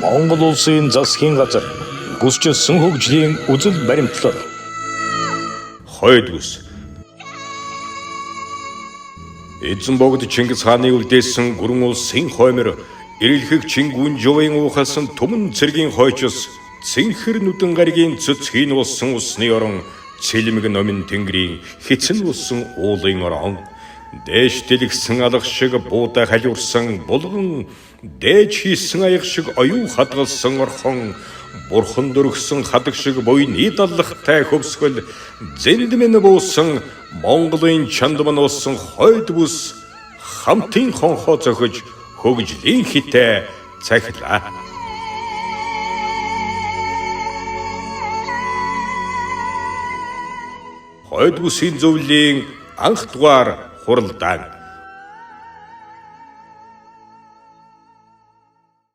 Монгол улсын засгийн газар бүсчилсэн хөгжлийн үзэл баримтлал. Хойд бүс. Эзэн богд Чингис хааны үлдээсэн гүрэн улсын хоймор эрэлхэг Чингүн жувын уухалсан түмэн цэргийн хойчос цэнхэр нүдэн гаригийн цэцгийн болсон усны орон цэлмэг номин тэнгэрийн хэцэн болсон уулын орон дээш дэлгсэн алга шиг буудаа халиурсан булган дээж хийсэн аяг шиг оюу хадгалсан орхон бурхан дөргсөн хадаг шиг буйны даллахтай хөвсгөл зэнд минь буусан Монголын чанд мань болсон хойд бүс хамтын хонхоо зохиж хөгжлийн хитэ цахилаа. Хойд бүсийн зөвлөлийн анх дугаар хуралдаан.